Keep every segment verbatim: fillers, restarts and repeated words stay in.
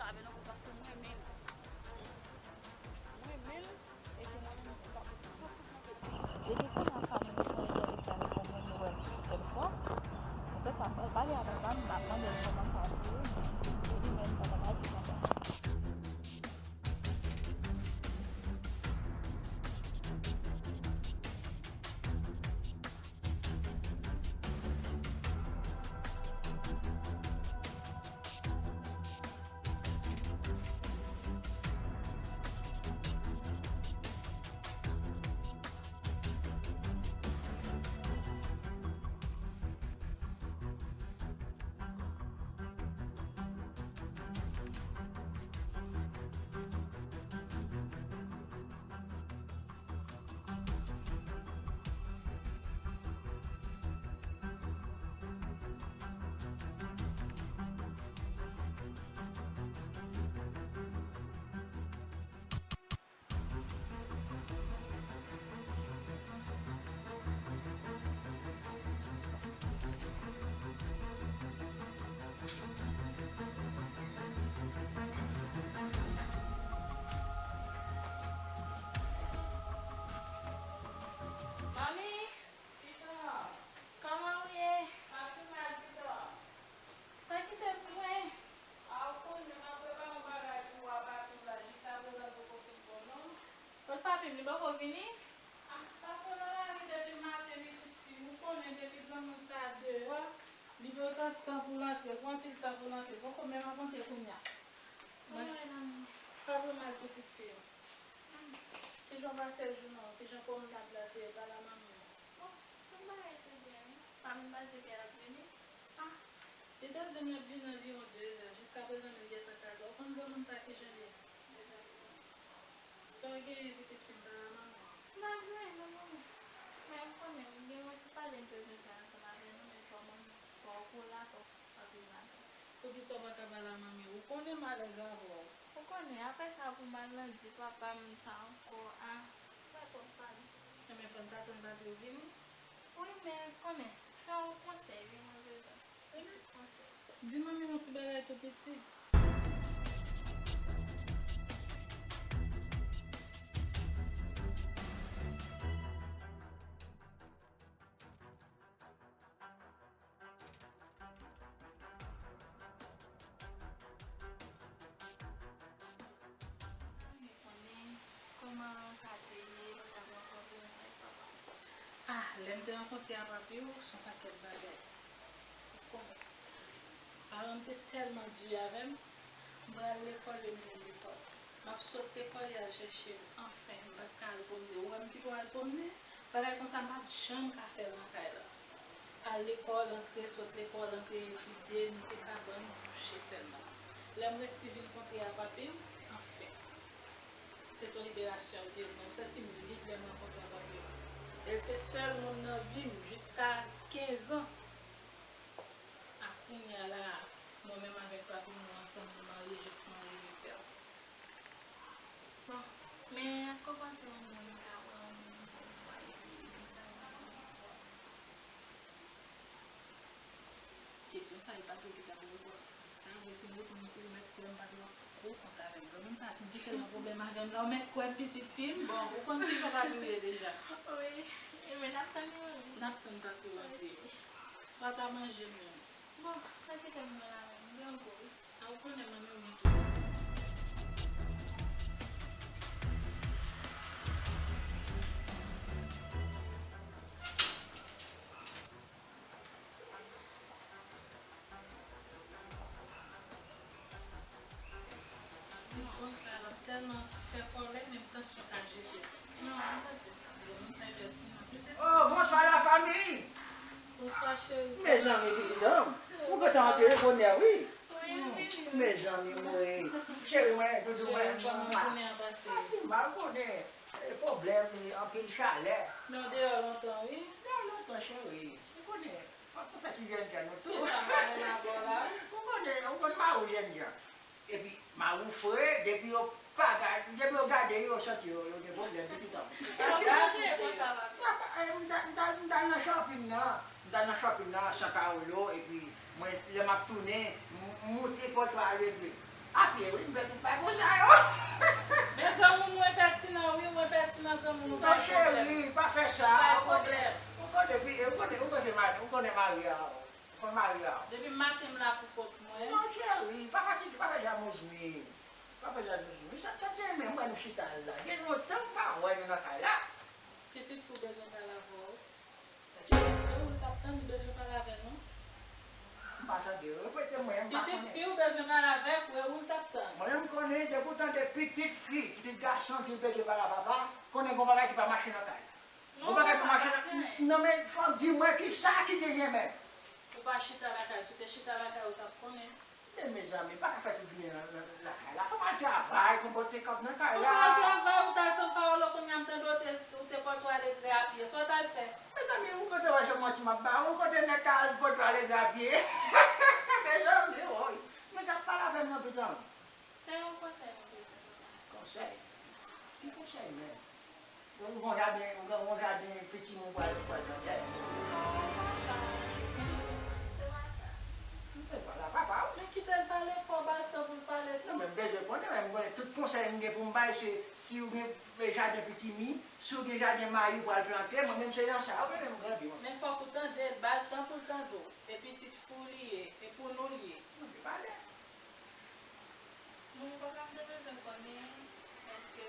Sa vle non, paske m renmen l. M renmen l, epi mwen menm, m pa pou tout mwen pete. Depi kounye a, fanmi m, son etènèt la, li fè mwen mwen wè l yon sèl fwa. Mwen te pa pale avè l, m ap mande l kòman sa te ye, men li menm, pa ta pa sou kontak. Manmi! Kòman ou ye? Sa ki te pou mwen? A, ou konnen m ap prepare yon bagay pou w a, papi w la, jiskaprezan l poko fin bon non. Kot papi m, li poko vini? A, pa fè nan lari depi maten, pitit fi m. Ou konnen depi granmoun sa deyò, li pran tan pou l antre, pran anpil tan pou l antre. Poko menm ap antre kounye a. Mwen, pa pran mal, pitit fi m. Kijan w pase jounen w? Kijan pwomnad la te ye? Pale a manmi w. Bon, tout bagay te byen, wi. Manmi m pa t di ke l ap vini? Ah, li te di m l ap vini anviwon de zè. Jiskaprezan, menm gentan twa zè. Ou konn granmoun sa kijan l ye? Sa w genyen, pitit fi m, pale a manman w. M pa gen anyen non, manmi. Men ou konnen, m gen yon ti pale m bezwen fè ansanm avè nou, men fò manman, fò w kola, fò w anpil madanm. Poukisa w pa ka pale a manmi w? Ou konnen m alèz avè w. Ou konnen, apre sa pou m al nan di papa m sa ankò, a. M pa twò pale. Enben, fò n t atann papi w vini. Wi, men konnen, se yon konsèy, wi, mwen bezwen. Yon ti konsèy. Di manmi w yon ti bagay tou piti. Konnen kòman sa te ye lè w t ap rankontre ansanm ak papa m? Ah, lè m te rankontre a papi w, se yon pakèt bagay. Ou konnen. Paran m te tèlman di avè m, m pral lekòl e m jwenn lekòl. M ap sot lekòl, y al chèche m. Anfen, m pa t ka al pwomne. Ou wè m ki pou al pwomne? Bagay konsa, m pa t janm ka fè l nan kay la. Al lekòl, antre, sot lekòl, antre, etidye, m te ka bann kouche sèlman. Lè m resi vin kontre a papi m, anfen, se t on liberasyon l te ye pou mwen. M santi m lib lè m rankontre a papi m. E l se sèl moun nan vi m jiska kenz an. A kounye a la, mwen menm avèk papi m, nou ansanm, nou marye jis mwen rive fè l. Bon, men èske w panse yon nonm ka pran yon moun sou fwaye li, li ka pran yon moun? Kesyon sa, e pa tou ki ta pou reponn. Sa vre, si m reponn ou, ou mèt kwè m pa twò gwo kont avè m. Granmoun sa, si m kite l nan pwoblèm avè m la, ou mèt kwè m, pitit fi m. Bon, ou konn kijan papi w ye deja. Wi, men n ap tann li, wi. N ap tann papi w antre. Swa ta manje menm. Bon, sa kite m nan la menm, m gen gou wi. A, ou konnen manmi w gen tou. Sitròn sa la tèlman fè kòlè, menm tansyon ka jete. Non, ou pa di sa. Granmoun sa pètinan. Oh, bonswa la fanmi! Bonswa, cheri. Mezanmi, pitit dam, ou gentan antre bonè, wi. Wi, m vini. Mezanmi, mwen. Cheri mwen, doudou mwen. Cheri, kòman jounen an pase? A, pi mal konnen. E, pwoblèm, e, anpil chalè. Men w deyò lontan, wi. Deyò lontan, cheri. Ou konnen, fòk nou fè ti jènjan nou tou. Kisa mari w la ba w la? Ou konnen, ou konn mari w jènjan. Epi, mari w fre, depi yo pa gad, depi yo gade, yo santi yo, yo gen pwoblèm, pitit an. Yo gade, konsa va. Papa, e, m t al, m t al, m t al nan shopping nan. M t al nan shopping nan, san kawolo, epi mwen, lè m ap tounen, m, m moute pòt la al regle. A pye, wi, m fè tout bagay konsa yo. Men granmoun ou enpètinan, wi, ou enpètinan granmoun ou pa Non, cheri, pa fè sa. Ou konnen, ou konnen, ou konnen, ou konnen mari a. Ou konnen mari a. Depi maten m la pou kont mwen. Non, cheri, pa fatige, pa fè jalouzi. Pa fè jalouzi. Sa, sa te men mwen nou chita la. Gen lontan m pa wè nou nan kay la. Pitit fi w bezwen pale avè w. E ou l t ap tann, li bezwen pale avè nou. M pa tande. Repete mwen, m pa Pitit konnen. Fi w bezwen pale avèk ou, e ou l t ap tann. Mwen menm konnen, depi w tande pitit fi, pitit gason di l bezwen pale a papa, konnen gon bagay ki pa mache nan kay la. Gon Non, bagay ki papa, mache pa nan. gen. Non, men fò w di mwen ki sa ki genyen menm. Ou pa chita lakay, si w te chita lakay, ou t ap konnen. Men mezanmi, pa ka fè tout jounen nan, nan, nan lakay la. Fò m al travay pou m pote kòb nan kay Ou la. pa al travay, ou ta san pawòl, kounye a m tande w te, ou te pòtoiletre a pye. Sa w t al fè? Mezanmi, ou kote wè se manti m ap ba ou, ou kote nèg ka al pòtoiletre a pye. Mezanmi, woy. Men sa pale avè m nan pitan. Se yon konsèy mwen bezwen papa. Konsèy? Ki konsèy menm? Ou gon jaden, ou gon jaden pitimi ou pral, pral plante? Non, papa, se pa sa. M te pale a papa ou. Men kite l pale fò, ba l tan pou l pale tou. Non, men m bezwen konnen, men m konnen tout konsèy m gen pou m bay, se si ou gen jaden pitimi, si ou gen jaden mayi ou pral plante, mwen menm se nan sa, ou konnen m grandi mwen. Men fòk ou tande l, ba l tan pou l tande w. E pitit fi w li ye, e pou nou l ye. Non, se pa lè. Non, papa, m te bezwen konnen, èske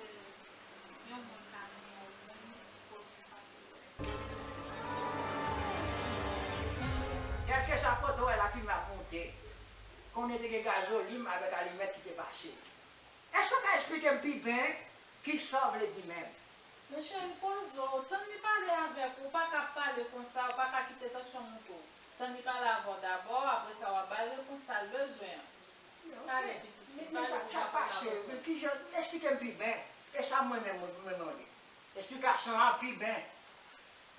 yon moun ka renmen yon moun pou l pa vle wè? Kèlkeswa kote w wè lafimen ap monte, konnen te gen gazolin avèk alimèt ki te pase. Èske w ka esplike m pi byen ki sa w vle di menm? Men cheri, poze w, tann li pale avèk ou, ou pa ka ap pale konsa, ou pa ka kite tansyon w monte w. Tann li pale avè w dabò, apre sa w ap ba l repons sa l bezwen an. Pale, pitit fi, Men, men pale sa, pou sa papa pase, dabò. Kijan, esplike m pi byen. E sa mwen menm, mwen, mwen mande. Esplikasyon an pi byen.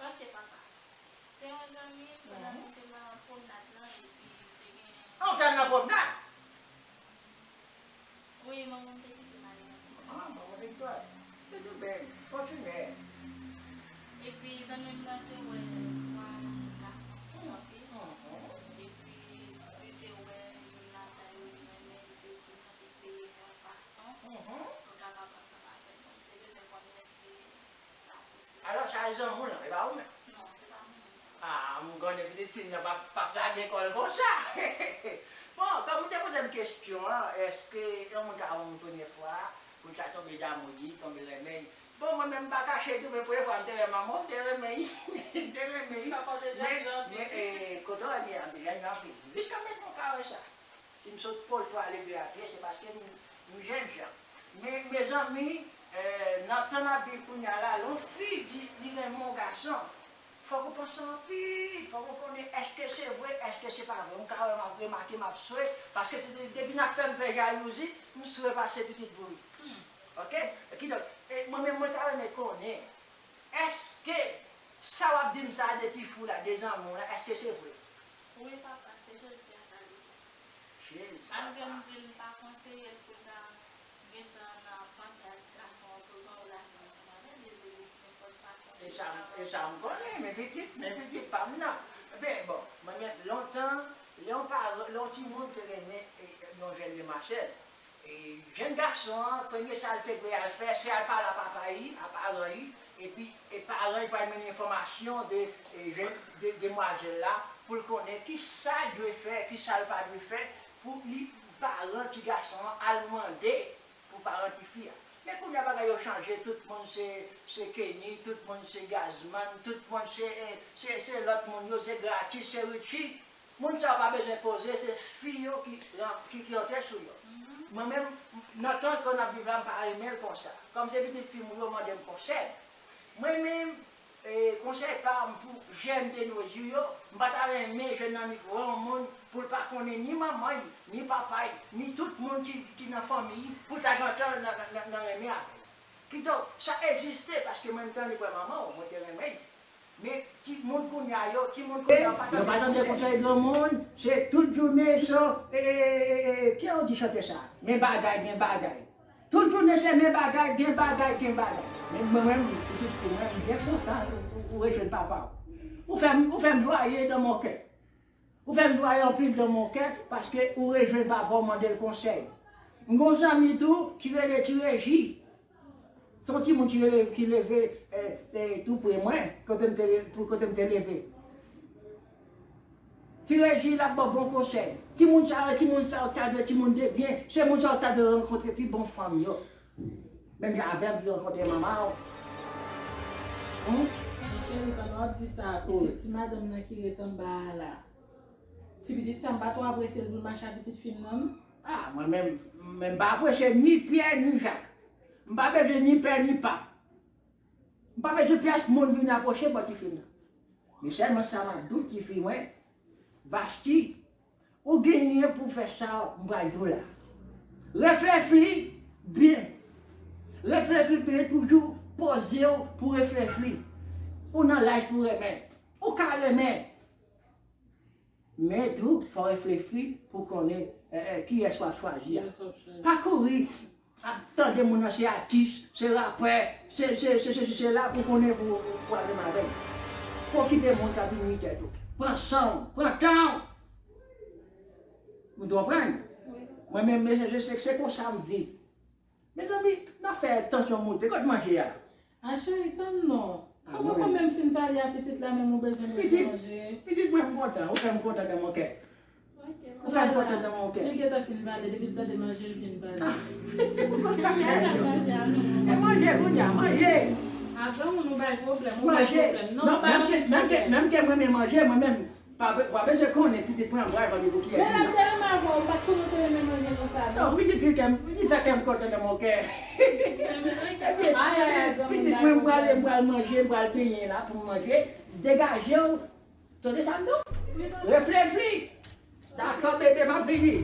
Ok, papa. Se yon zanmi, pandan nou te nan pwomnad lan, epi te gen. An, w t al nan pwomnad? Wi, manman m te kite m ale nan pwomnad. Ah, manman Viktò. Se tou byen. Kontinye. Epi zanmi m nan te wè twa jèn gason kanpe. Mhm. Epi li te wè youn ladan yo li renmen, li te di nou te eseye fè yon fason Mhm. pou l kapab ansanm avè nou. M te bezwen konnen èske sa posib. Alò, sa e zanmi w lan, e pa ou menm? Non, se pa mwen menm. Ah, m konnen pitit fi m nan p ap, p ap lage kò l konsa. Bon, kòm ou te poze m kesyon an, èske yon moun ka wè yon moun premye fwa, pou l ta tonbe damou li, tonbe renmen l? Bon, mwen menm m pa kache tou, men premye fwa m te wè manman w, m te renmen l. M te renmen l. Papa w te jèn jan anpil. Men, eh, kote w wè m ye a, m te jèn jan anpil. Jiska mentnan w ka wè sa. Si m sot pòl twa leve a pye, se paske m, m jèn jan. Men, mezanmi, eh, nan tan n ap viv kounye a la, lè yon fi di li renmen yon gason, fòk ou panse anpil, fòk ou konnen èske se vre, èske se pa vre. M ka wè m ap remake, m ap swe, paske se de- depi n ap fè m fè jalouzi, m swe pase pitit bouyi. Hmm. Ok? Kidonk, e, mwen menm, mwen ta renmen konnen, èske sa w ap di m sa de ti fi w la, de zanmi w la, èske se vre? Wi, papa, se jodi a sa li ye. Jezi, Malgre papa. M di l m pa konseye l pou l ta gentan nan panse a ti gason an pou l gen yon relasyon ansanm avè l, li di li nenpòt fason E li sa, ka e sa m konnen, men pitit, men pitit pa m nan. Ben, bon, mwen menm, lontan, lè yon paran, lè yon timoun te renmen, e, yon jèn demwazèl, e, jèn gason an, premye sa l te dwe al fè, se al pale a papa li, a paran li, epi, e paran li pral mennen enfòmasyon de, e, jèn, de, demwazèl la, pou l konnen ki sa l dwe fè, ki sa l pa dwe fè, pou li, paran ti gason an al mande pou paran tifi a. Men kounye a bagay yo chanje, tout moun se, se Kenny, tout moun se Gazman, tout moun se, eh, se, se lòt moun yo, se Gratis, se Richie. Moun sa yo pa bezwen poze, se fi yo ki, ki, ki antre sou yo. Mwen menm, nan tan ke n ap viv la, m pa renmen l konsa. Kòm se pitit fi m yo mande m konsèy. Mwen menm, E, konsèy pa m pou jèn de nos jours yo, m pa ta renmen jèn nan mikro yon moun pou l pa konnen ni manman l, ni papa l, ni tout moun ki, ki nan fanmi l, pou l ta gentan nan, nan, nan, nan renmen avè l. Kidonk, sa egziste, paske mwen m te annik wè manman w, mwen te renmen l. Men, timoun kounye a yo, timoun kounye a yo pa tande konsèy. Yo pa tande konsèy granmoun, se tout jounen se, e, e, e, e, e, ki yo di chante sa? Men bagay, men bagay. Tout jounen se men bagay, gen bagay, gen bagay. Men mwen menm, pitit fi mwen, m byen kontan ou, ou rejwenn papa w. Ou fè m, ou fè m jwaye dans mon cœur. Ou fè m jwaye anpil dans mon cœur, paske ou rejwenn papa w, mande l konsèy. M gen yon zanmi tou ki rele Ti Reji. Se yon timoun ki rele, ki leve, eh, eh, tou pre mwen, kote m te, kote m te leve. Ti Reji, l ap ba w bon konsèy. Timoun sa yo, timoun sa yo ta dwe timoun de byen. Se moun sa yo ta dwe rankontre pi bon fanm yo. Menm jan avè m ki rankontre manman w. Hum? Mon cheri, pandan w ap di sa, pitit ti madanm nan ki ret anba a la. Ti pitit sa, m pa twò apresye l pou l mache ak pitit fi m nan, non. Ah, mwen menm, men m pa apresye ni Pyè ni Jak. M pa bezwen ni pè ni pa. M pa bezwen pyès moun vin apwoche bò tifi m nan. Men sèlman sa m ap di w, tifi mwen, Vashti, ou genyen pou fè sa m pral di w la. Reflechi byen. Reflechi byen, toujou poze w pou reflechi. Ou nan laj pou renmen. Ou ka renmen. Men tou, fò w reflechi pou konnen, eh, eh, kiyès w ap chwazi a. Kiyès w ap chwazi. Pa kouri ap tande moun nan se atis, se rapè, se, se, se, se, se, se la pou konnen pou, pou al menm avè l. Pa okipe moun k ap vin ri tèt ou. Pran san w, pran tan w. Ou konprann? Wi. Mwen menm, mesye, se, se konsa m viv. Mezanmi, n ap fè tansyon monte. Kot manje a? A cheri, tann non. Ah, mwen menm. Ou poko menm fin pale a pitit la, menm ou bezwen manje. Pitit, pitit mwen, m kontan. Ou fè m kontan dans mon cœur. Ou fè m kontan dans mon cœur. Li gentan fin pale, depi l tande manje, l fin pale. Ah. E manje kounye a, manje. A granmoun, ou bay pwoblèm, ou bay pwoblèm. Non, ou bay pwoblèm. Menm ke, menm ke mwen renmen manje, mwen menm, pa be-, pa bezwen konnen pitit mwen, m pral vann li pou kiyès. Men l ap te renmen avè w, ou pa t konnen w te renmen manje konsa, non? Non, pitit fi kè m, li fè kè m kontan dans mon cœur. Epi, pitit mwen, m prale, m pral manje, m pral benyen la pou m manje. Degaje w. Tande sa m di w? Reflechi. Dakò, bebe, m ap vini.